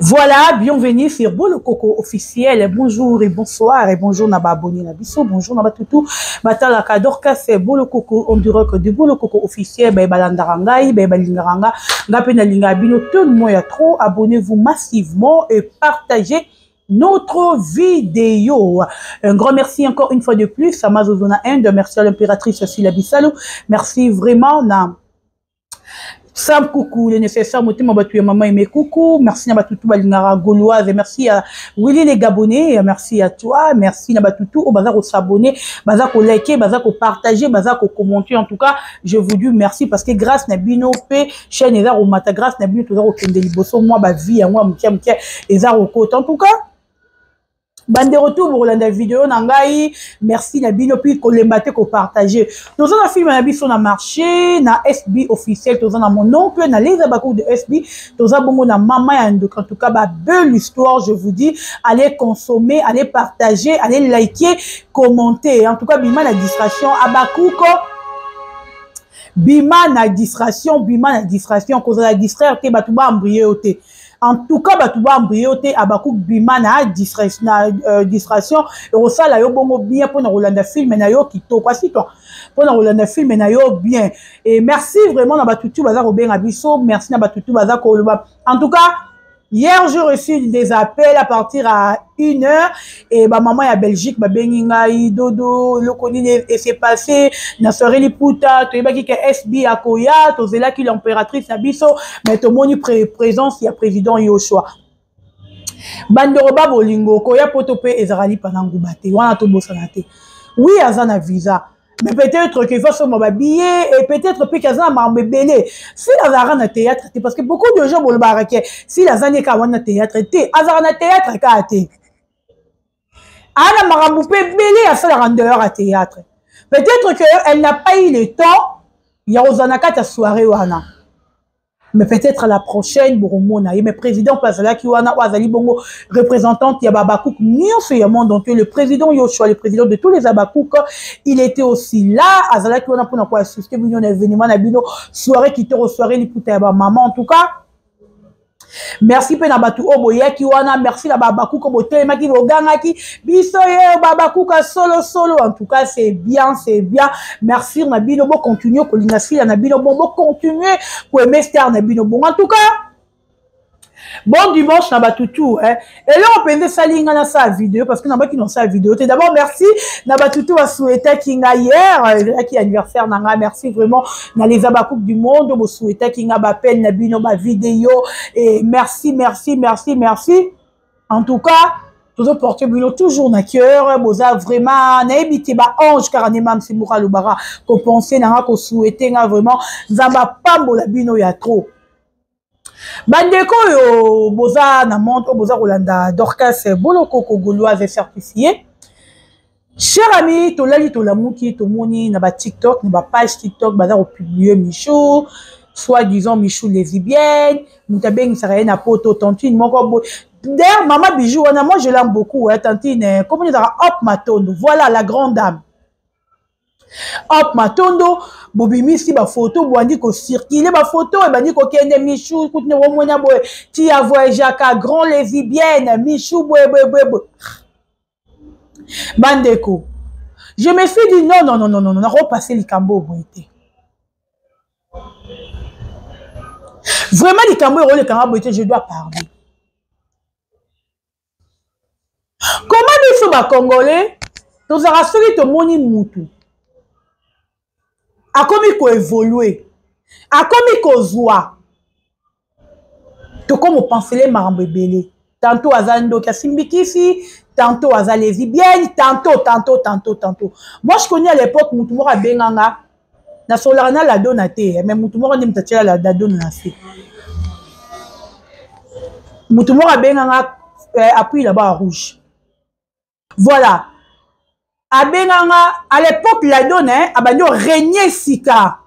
Voilà, bienvenue sur Bolo Coco officiel. Bonjour et bonsoir et bonjour na ba abonné na biso, bonjour na batutu. Batala ka Dorcas Bolo Coco on dirait que du Bolo Coco officiel ba balandaka ngai, ba balingaka nga, nga pe na linga bino tout le monde ya trop. Abonnez-vous massivement et partagez notre vidéo. Un grand merci encore une fois de plus à Mazozona Inde, merci à l'impératrice Sila Bissalo. Merci vraiment na Sam coucou le nécessaire motema bato ya mama aime coucou merci na batutu balingaka gauloise merci à Willy les Gabonais merci à toi merci na batutu oyo baza kosabonner baza kolike baza kopartager baza kocommenter en tout cas je vous dis merci parce que grâce na bino mpe chaîne eza komata grâce na bino toza kokende liboso mwa bavie yango ya moke moke eza kokota en tout cas bandeko tu bokolanda video na ngai merci na bino mpe kolemba te kopartage toza na filme na biso na marché na sb officiel toza na mon oncle na les abakou de sb toza bongo na mama ya ndoki en tout cas ba belle histoire je vous dis allez consommer allez partager allez liker commenter en tout cas bima na distraction abakuko bima na distraction bima na distraction kozala distraire te bato baambrie yo te en tout cas bato baambrie yo te abaku bima na, distra, na euh, distraction ekosala yo bongo bien mpona kolanda filme na yo kitoko asitwa mpona kolanda filme na yo bien et merci vraiment na bato tu baza kobenga biso merci na bato tu baza koloba en tout cas Hier, j'ai reçu des appels à partir à une heure et ma maman ya Belgique babengi ngai dodo eloko nini s'est passé na soirée liputa toyebaki ke SB akoya tozelaki l'impératrice na biso mais tomoni pré présence ya président Yoshua bandeko ba bolingo koya poto mpe ezalaka lipa na nguba te wana tobosana te oui aza na visa mais peut-être que va somba ba billet et peut-être mpe ke aza na makambo ebele sila azalaka na théâtre te parce que beaucoup de gens bolobaka ke sila aza nde kaka wana na théâtre te azalaka na théâtre kaka te aa na makambo mpe ebele asalaka en dehors ya théâtre peut-être que elle n'a pas eu le temps ya kozala na kati ya soirée wana mais peut-être la prochaine bokomona ye mais président mpe azalaki wana oyo azali bongo représentante ya babakouk nyonso ya monde entier le président yoshua le président de tous les abakouk il était aussi là azalaki wana mpona koassiste bino na événement na bino soirée kitoko soirée liputa ya bamama en tout cas merci mpe na bato oyo boyaki wana merci na babakuka botelemaki bogangaki biso ye babakuka solo solo en tout cas c'est bien c'est bien merci na bino bocontinue kolinga sila na bino bon bocontinue koaime star na bino bon en tout cas bon dimanche na bato tout eh. eloko mpenza esali nga nasala video parce que nabaki nasala video te d'abord merci na bato tout basouhaitaki nga hier ezalaki anniversaire na nga merci vraiment na les abacouk du monde bosouhaitaki nga bapele na bino bavideo et merci merci merci merci en tout cas tozoporte bino toujours na cœur boza vraiment nayebi te baange kaka nde mamsi moko alobaka kopense na nga kosouhaite nga vraiment nzambe apambola bino ya trop bandeko oyo boza na monde oyo boza kolanda dorcas bolokoko gauloise certifié cher ami tolali tolamuki tomoni na batiktok na bapage tiktok baza kopublie michou soit disant michou lesbienne moto abengisaka ye na poto tantine moko boye d'ailleurs mama bijou wana moi je l'aime beaucoup hein, tantine komoni ezalaka hop matondo voilà la grande dame hop matondo bobimisi bafoto bwandi kocircule bafoto ebandi kokende michou kutu nde omona boye ti avoyageaka grand lesbienne michou boye boye boye boye bandeko je me suis dit non non non non non nakopase likambo oyo boye te vraiment likambo oyo ekolekanga boye te je dois parler koma biso bacongolais tozalaka soki tomoni mutu akomi koevolue akomi kozwa tokomopensele makambo ebele tantôt aza ndoki asimbi kisi tantôt aza lesbienne tantôt tantôt tantôt tantôt moi je connais à l'époque mutu moko abenganga nasololaka na ladona te mais mutu moko nde moto atiela ladona na se mutu moko abenganga eh, appui là-bas rouge voilà abenganga à l'époque ladona abandi orégner sika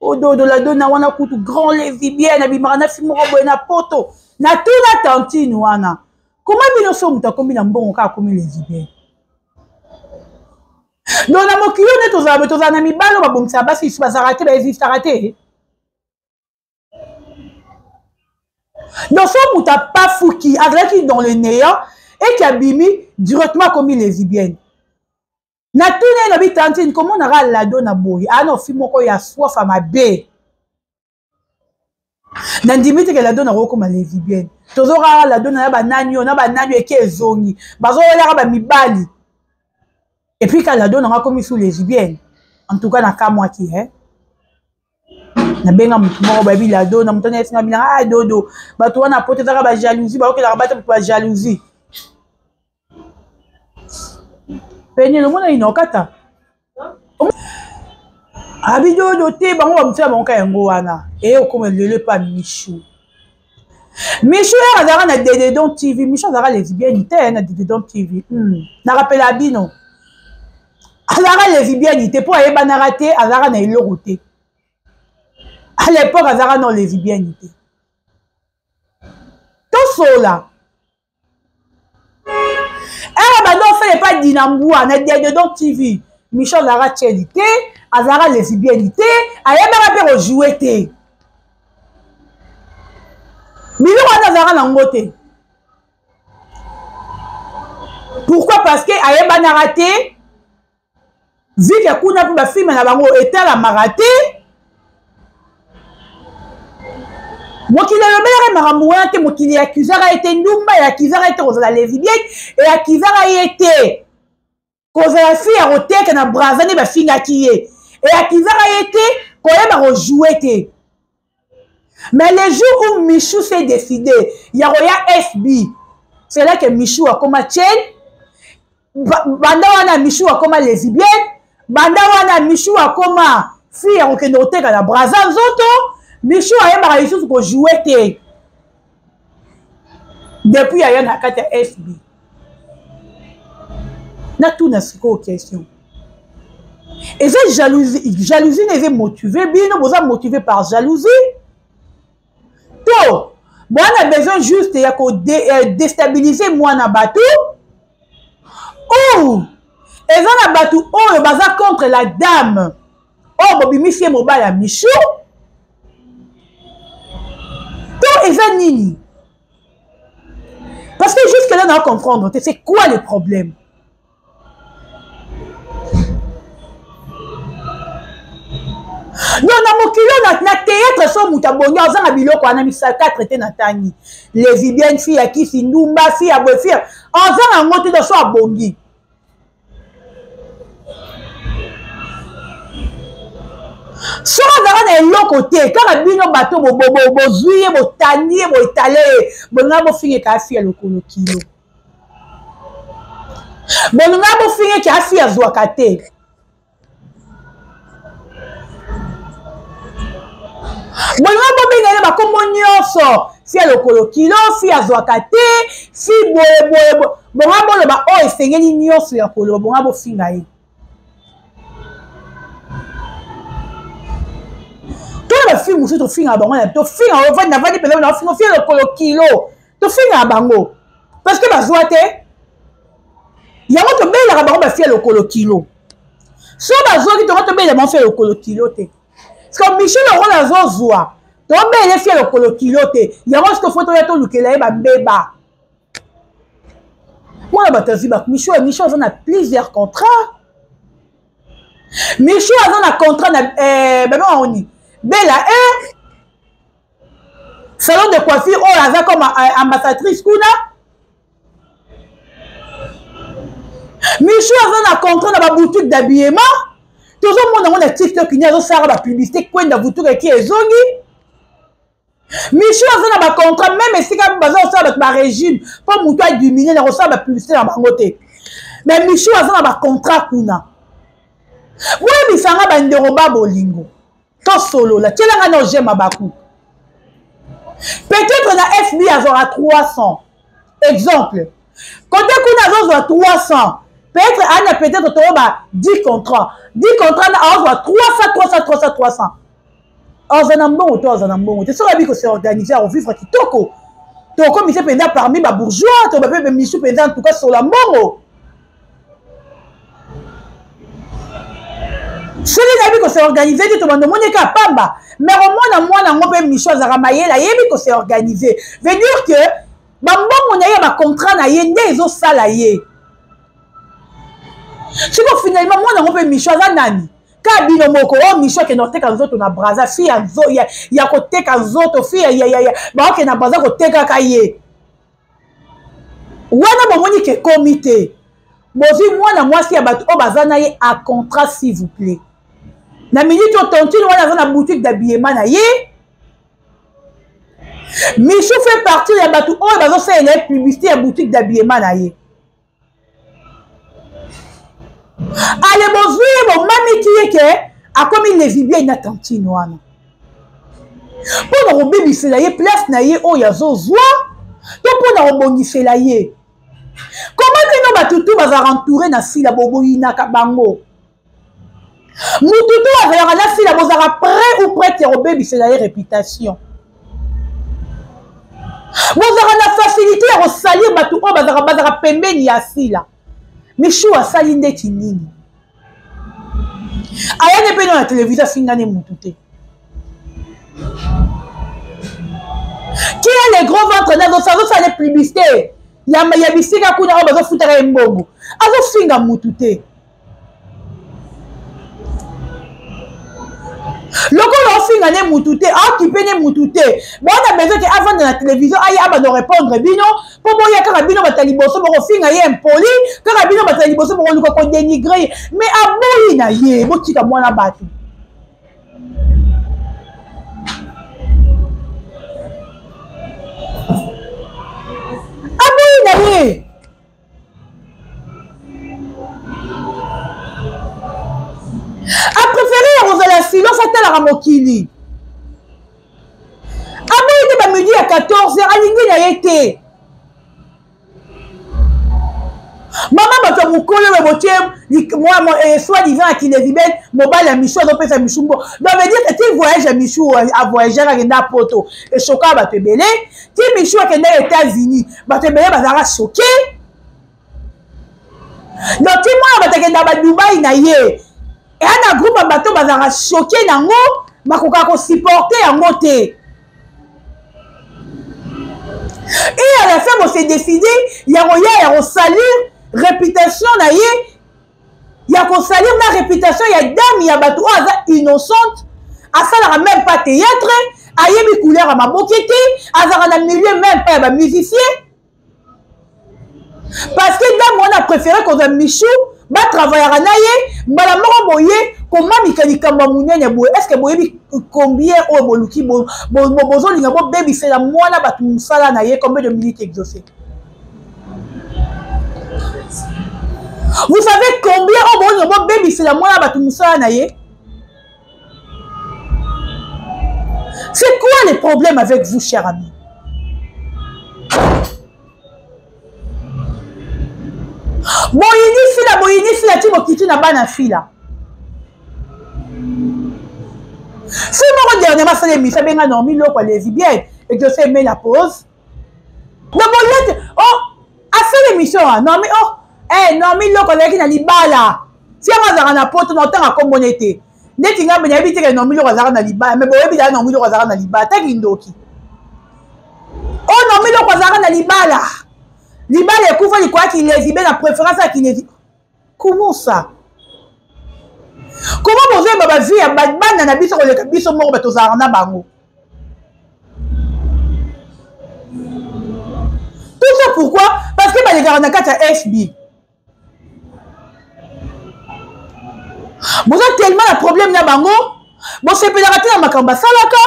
ododo ladona wana kutu grand lesbienne abimaka na fi moko boye na poto natuna tantine wana koma bino so moto akomi na mbongo kaka akomi lesbienne donc na mokili oyo nde tozala boye tozala na mibali oyo babongisaka basi lisusu bazalaka te baexistaka te. Donc so moto apafuki, azalaki dans le néant, et qui abimi directement akomi lesbienne. Natuni ye, nabi tantine, komonaka lado na boye aa na ofi moko ya soif ya mabe. Nandimi te ke lado nakokoma lesbienne. Tozokaka lado na banani oyo na banani oyo eke ezongi, bazowelaka bamibali, et puis ka lado nanga akomi sous lesbienne. En tout cas nakamwaki, eh? Nabenga motu moko bayebi lado na moto wana, esinga binanga ah dodo, bato wana poto ezaka bajalousie, baokelaka bato bajalousie. Peniel omona ino okata abidodo te, bango bamosusu bango ka yango wana eye okoma lelo epa Michou. Michou ere azalaka na Dededon TV. Michou azalaka lesbienne te na Dededon TV. Narapela bino, azalaka lesbienne te mpo ayebanaka te, azalaka na eloko te à l'époque, azalaka na lesbienne te. Tosola ere bando osala epa Dinambwa na Dededon TV, Michel azalaka tieli te, azalaka lesbienne te, ayebaka mpe kojoue te, biloko wana azalaka nango te. Pourquoi? Parce que ayebanaka te, vu que kuna mpe bafilme na bango etalamaka te. Mokili alobelaka makambo wana te. Mokili eakuzaka ye te ndumba, eakuzaka ye te kozala lesbienne, eakuzaka ye te kozala fille ya koteka na Braza nde bafingaki ye, eakuzaka ye te koyeba kojoue te. Mais le jour où Michou s'est décidé ya koya FB, c'est là que Michou akoma tienne. Banda wana Michou akoma lesbienne, banda wana Michou akoma fille ya kokende koteka na Braza nzoto. Michou ayebaka lisusu kojoue te depuis aya na kati ya FB. Natuna sikoyo question: eza jalousie? Jalousie na eza motive bino, boza motivé par jalousie to bwana besoin juste ya kodéstabiliser mwana bato, ou eza na bato oyo baza contre la dame oyo bobimisi ye mobali ya Michou, to eza nini? Parce que jusque là na comprendre te, c'est quoi le problème? Non, na mokili oyo na théâtre, so moto abongi azanga biloko wana misa 4 te. Natangi lesbienne, fille ya kisi, ndumba, fille ya boye, fille azanga yango te. So abongi, soki azalaka na eloko te, kaka bino bato bozwi ye, botandi ye, boetale ye, bolinga bofingeka afi ya lokolo kilo, bolinga bofingeki afi azwaka te, bolinga bobengele bakombo nyonso, fi ya lokolo kilo, fi azwaka te, fi boyeboye, bonga boloba oyo esengeli nyonso ya koloba, bonga bofinga ye. Tona bafilme mosusu tofingaka bango na tofinga, ovandi navandi mpenza na ofinga ofinga lokolo kilo, tofingaka bango parce que bazwa te yango, tobelaka bango bafia lokolo kilo. So bazwaki tongo, tobela bango fia lokolo kilo te. Siko Michel lokola azozwa, tobele fia lokolo kilo te yango. Siko fo toya tolukela ye bambeba. Mwana bato azwi ba Michel. Michel aza na plusieurs contrats. Michel aza na contrat na eh, babengaka oni Bela e salon de coiffure oyo aza comme ambassadrice kuna. Michou aza na contrat na baboutique d'habillement, tozomona yango na TikTok, ni azosalaka bapublicité kwenda vutuka eki ezongi. Michou aza na bacontrat meme esika baza kosala bato barégime mpo moto adiminue na kosala bapublicité na bango te, mais Michou aza na bacontrat kuna. Boyebisanga bandeko ba bolingo, tosolola, tielanga na ogema baku. Peut-être na FB azwaka 300, exemple, kote kuna azozwa 300, peut-être ana, peut-être toyoba 10 contrat, 10 contrat na azwa 300, 300, 300, 300. Aza na mbongo to aza na mbongo te? Soki abi kose organiser, akovivre kitoko, tokomise mpenza parmi babourgeois, to bape misu mpenza. En tout cas sola mbongo. Soki nayebi ko se organiser te, tobanda omoni kaka pamba. Mais komona mwana yango mpe Micho azalaka mayele, ayebi ko se organiser, veut dire que bambongo na ye ya bacontrat na ye nde ezosala ye. Siko finalement mwana yango mpe Micho aza nani? Ka bino moko oyo oh, Micho akende koteka nzoto na Braza, fi ya, ya, ya koteka nzoto, fi ya, ya, ya, ya baokende na Braza kotekaka ye wana. Bomoni ke ekomi te, bozwi mwana mwasi ya bato oyo baza na ye a contrat, s'il vous plaît. Na minute oyo tontine wana aza na boutique d'habillement na ye. Michou fait partie ya bato oyo bazosalela ye publicité ya boutique d'habillement na ye. Ale, bozwi ye, bomamiki ye ke akomi lesbienne na tantine wana mpo na kobebisela ye place na ye oyo azozwa, to mpo na kobongisela ye. Koma bino bato tu bazalaka entouré na Sila, boboyinaka bango. Mutu tu azalaka na Sila, bozalaka prêt ou prête ya kobebisela ye réputation. Bozalaka na facilité ya kosalir bato oyo bazalaka pembeni ya Sila. Michu asali ndeti nini? Ayane mpe na televizio, afingani mutu te. Qui est le gros ventre? Azosala publicité ya bisika kuna oyo bazofutaka ye mbongo, azofinga mutu te. Lokola ofinga ne mutu te, aokipe ne mutu te, bona besoin ke avanda na télévision, aye abanda répondre bino mpo boya kaka bino bato ya liboso bokofinga ye impoli, kaka bino bato ya liboso bokoluka kodénigrer ye. Mais aboyi na ye, botika mwana bato. Aboyi na ye, apréféré ya kozala silence, atalaka mokili. Aboyi te bamidi ya 14 heures, alingi na ye te. Mama, bato ya mokolo oyo botie soi-disant ya kilesbienne, mobali ya Michu azopesa Michu mbo. Donc veut dire que ti voyage ya Michu, avoyageaka, akenda Poto, eshokaka bato ebele. Ti Michu akendaka États-Unis, bato ebele bazalaka choqué. Donc ti mwana bato akendaka badubai na ye, eya na groupe ya bato bazalaka choqué nango, bakokaka kosupporter yango te. Et à la fin bose décide ya koya ya kosalir réputation na ye, ya kosalir na réputation ya dame ya bato oyo aza innocente, asalaka même pas théâtre, ayebi couleur ya maboke te, azalaka na milieu même pas ya bamusicien, parce que dame wana préféré kozwa Michou, batravaillaka na ye. Mbala moko boye komamika likambo ya monene boye. Est ce que boyebi combien oyo boluki bozolinga bobebisela mwana bato mosala na ye? Combien de minutes exaucé? Vous savez combien oyo bolinga bobebisela mwana bato mosala na ye? C'est quoi le problème avec vous, cher ami? Boyini Fila, boyini Fila ti bokiti na bana Fila. Si moko dernièrement asala émission, abenga Normi Loko lesbienne et je sais, met la pause na bolete. Oh, asala émission wa Normi. Oh, eh, Normi Loko azalaki na libala, tiango azalaka na Poto, na otanga kombo ne te. Neti ngai mpe nayebi te ke Normi Loko azalaka na libala, mais boyebi daa Normi Loko azalaka na libala, taki ndoki. Oyo oh, Normi Loko azalaka na libala, libala ekufa likoya kilesibe na préférence ya kilesi. Comment ça? Comment bozoyeba bavie ya bana na biso koleka biso moko bato ozalaka na bango? Tout ça pourquoi? Parce que balekaka na kati ya FB. Boza tellement na problème na bango, bosepelaka te na makambo basalaka,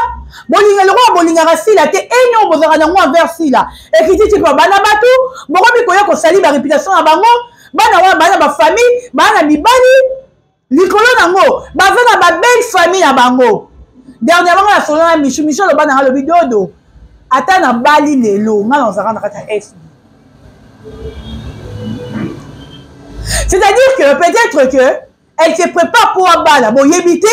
bolinga lokola bolingaka Sila te. Enyo bozalaka nango envers Sila ekiti ti pa bana bato, bokomi koya kosali baréputation na bango. Bana wana baa na bafamille, baa na mibali likolo nango, baza na babelle famille na bango. Dernièrement nga nasolola na Michu. Michu aloba nanga, alobi: "Dodo, ata nabali lelo, nga nazalaka na kati ya FB." C'est-à-dire que peut-être que elle se prépare pour abala, boyebi te.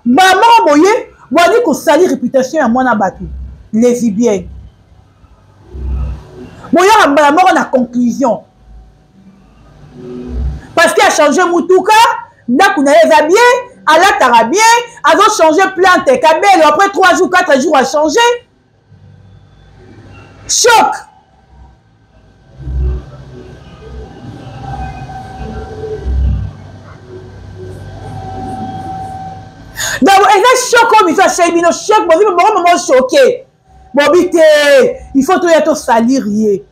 Mama boye boali kosali réputation ya mwana bato lesbienne, boyaka mbala moko na conclusion parce que achange mutuka. Ndako na ye eza bien, alataka bien, azo changer plante kabelo après 3 jours, 4 jours a changer. Choc. Donc eza choc oyo miso asali bino choc, bozwi boko momo choqué. Bobi te, il faut toya tosalir ye.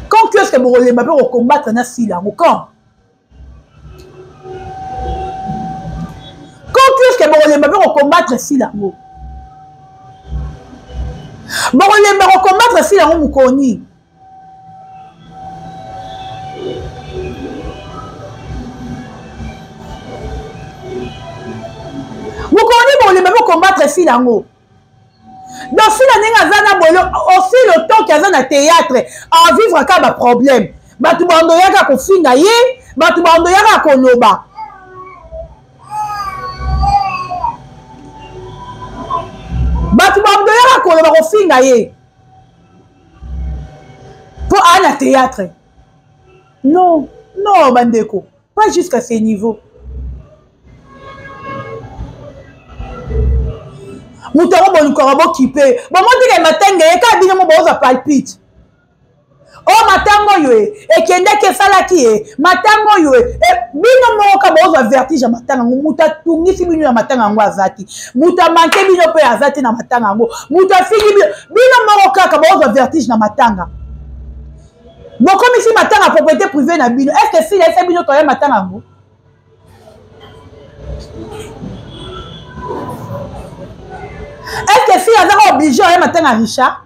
Quand est-ce que bokolemba mpe kocombattre na sila yango quand? Quand est-ce que bokolemba mpe kocombattre sila yango? Bokolemba kocombattre sila yango mokoni? Mokoni bokolemba mpe kocombattre sila yango? Donc sila ndenge aza na bolo aussi le temps que aza na théâtre a vivre ka ba problème, bato bando yaka kofinga ye, bato bando yaka koloba. Bato bando yaka koloba kofinga ye po aa na théâtre. Non, non bandeko, pas jusqu'à ce niveau. Moto yango bolukaka bokipe bomotike matanga ye kaka bino mo bozwa palpite o matanga oyo e ekendaki esalaki ye matanga oyo e bino moko ka bozwa vertige ya matanga yango. Moto atungisi bino ya matanga yango aza te, moto amanke bino mpe aza te na matanga yango, moto afingi bino, bino moko kaka bozwa vertige na matanga. Bokomisi matanga propriété privée na bino. Est ce que sila esa bino toya matanga yango? Est-ce que fille azaka obligé oye matanga Richard?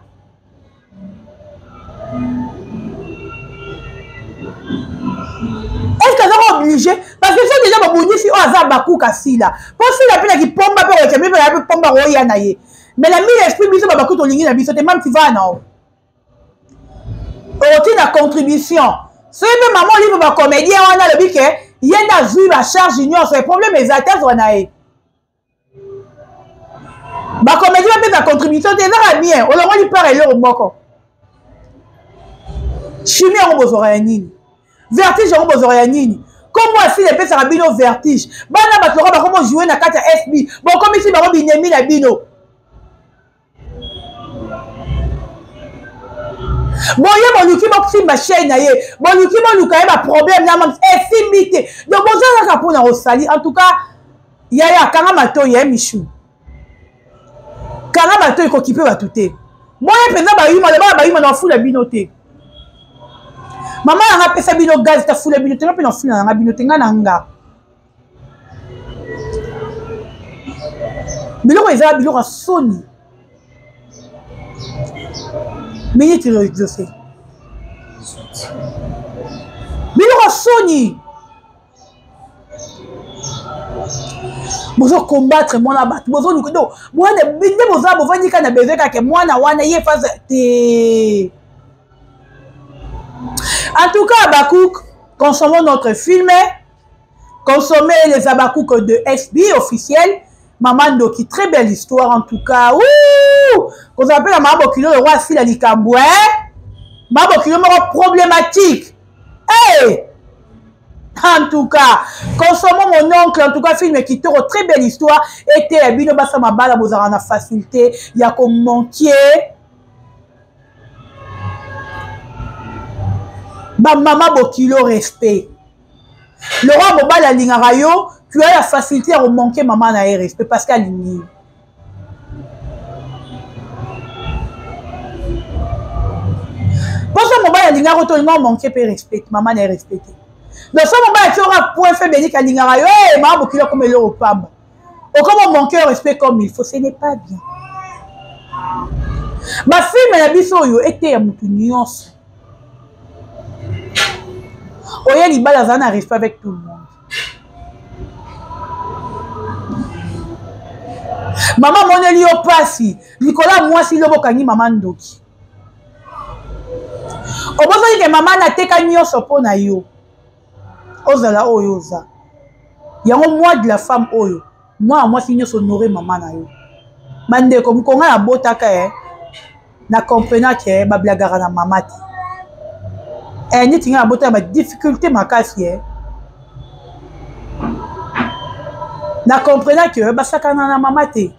Est-ce que azaka obligé? Parce que soki déjà babundisi oyo aza bakuka sila mpo sila mpe na kipomba mpe koleka mpe mpe pomba koya na ye, mais na mille esprit biso babaku tolingi na biso te. Mam tivaa na o okotinda contribution soki mpe mama olive bacomédien wana alobi ke ye nde azwi bacharge nyonso, problème eza te, azwa na ye. Bacomédien bapesa contribution te, ezaka bien, olongoli part eloko moko. Chimie yango bozwaka ya nini? Vertige yango bozwaka ya nini? Kombo asili epesaka bino vertige. Bana bato lokola bakomo joue na kati ya fb, bokomisi bango binemi na bino. Boye boluki bosimba chaine na ye, boluki boluka ye baproblème na mams, esimbi te. Donc boza kaka mpona kosali. En tout cas yaya, kanga matoi ya Michou, kanga matoi, kokipe bato te. Boye mpenza bayuma, lobaka bayuma na bafula bino te. Mama nanga apesa bino gaz, tafula bino te, nga mpe nafula nanga bino te. Nga na nga biloko eza biloko ya soni. Minute exaucé, biloko ya soni. Bozo combattre mwana bato, bozoluka donc mwana nde boza bovandi kaka na besoin kaka mwana wana ye phase te. En tout cas Habacuc, consommons notre film, consommez les Habacuc de SB officiel. Maman Ndoki, très belle histoire en tout cas. Ouh! Qu'on appelle la maman Bokilo, le roi Sila Likambo, hein? Maman Bokilo, problématique. Hey! En tout cas, consommons mon oncle, en tout cas, film qui très belle histoire. Était bino basa mabala bozara na facilité, ya ko manquer. Ba mama Bokilo respect. Le roi mobali alingaka yo, tu as la facilité ya komanke mama na ye respect parce que alingi yo. Mposo mobali alingaka to olinga omanke mpe respect mama na ye respect te. Donc so mobali atie oka point faible enika alingaka yo, hey, mama bokilo akoma eloko pamba, okoma manke respect comme il faut, ce n'est pas bien. Bafilme na biso oyo eteya motu nyonso oye libala aza na respect avec tout le monde. Mama amoneli yo mpasi likolo ya mwasi, lobo okangi mama ndoki, obosani ke mama nateka nyonso mpo na yo ozala oyo oza yango. Moi de la femme oyo mwana mwasi nyonso honore mama na yo. Bandeko mokonga nabotaka e na comprena ke bablagaka na mama te. Eh, neti ngai nabota na badifficulté makasi e na comprena ke basakana na mama te.